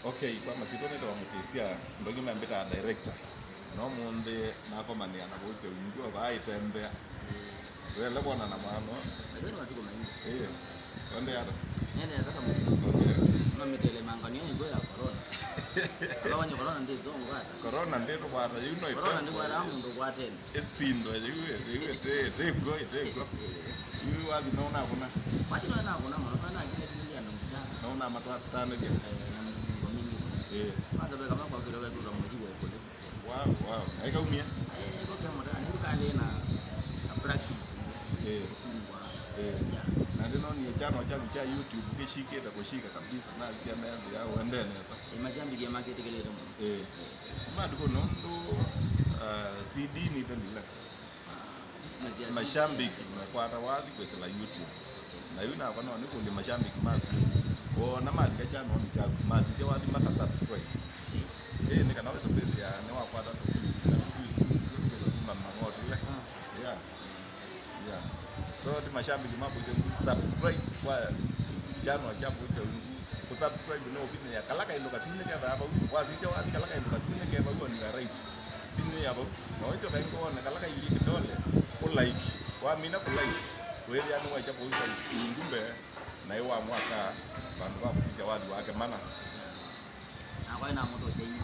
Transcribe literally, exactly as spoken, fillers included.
Okay, kwa masyĩtwa nĩtawa Mũtĩsya, andũ angĩ mambĩtaa director. No ũmũnthĩ nakomanĩa na Voice ya Ungu vaa ĩtembea. Tũyaĩle kwonana mwana. Maitho nĩ matukũ maingĩ. Ĩĩ. Wende ata? Nene ata kama. Okay. Mamĩtele mangania ĩngĩ ya corona. Ala wanye corona ndĩ zongo ata. Corona ndĩtũkwata, yu no corona ĩpe-, ndĩkwata mũndũ kwatene. Ĩsindwa, yu, yu, ĩtĩ-, ĩtĩkw'o, ĩtĩkw'o. Yu wathi no nakũna. Wathi no nakũna mũno, kana kile kile ya ndongita. No na matwatanĩthya. Eh, na mzungu mingi. Eh. Kwanza beka makwa kile wetu za mzigo kule. Wow, wow. Aikaumia? Eh, kwa kama ta, ni kale na, na practice. Eh. Kutungwa. Eh. Yeah. Na ndĩno nĩ channel kyaku kya YouTube kĩshikĩte kũshika kabisa, na sikia methĩ ya wende nesa. Eh, mashabiki ya market kile ndio. Eh. Matukũ nũndũ, uh, C D nĩ ĩthelile. Mashabiki mekwata wathi kwĩsĩla YouTube. Na yu nakwa no nĩkũlye mashabiki maku. Wona malika kyanonĩ kyaku, masisya wathi maka subscribe. Ĩĩ, nĩ kana wĩsa kwĩthĩa nĩwakwata tũviews na tũviews tũkwĩsa kuma mang'otile. Yeah. Yeah. So, ti mashabiki makwĩsya subscribe kwa channel kya Voice ya Ungu. Kũsubscribe nĩ ũvinyĩa kala kaĩndũ katwinĩ kethĩawa vau. Wasisya wathi kala kaĩndũ katwinĩ ke vau on your right. Vinyĩa vau. Na ũisyoka ĩngĩ wone kala kailye kĩndole, ũlike. Wamina kũlike, wĩthĩa nĩwaĩkya kũusa ĩngĩ mbee, na ĩ wa mwaka, vandũ va kũsisya wathi wake mana. Nakwa ĩnamũtũkya ĩngĩ.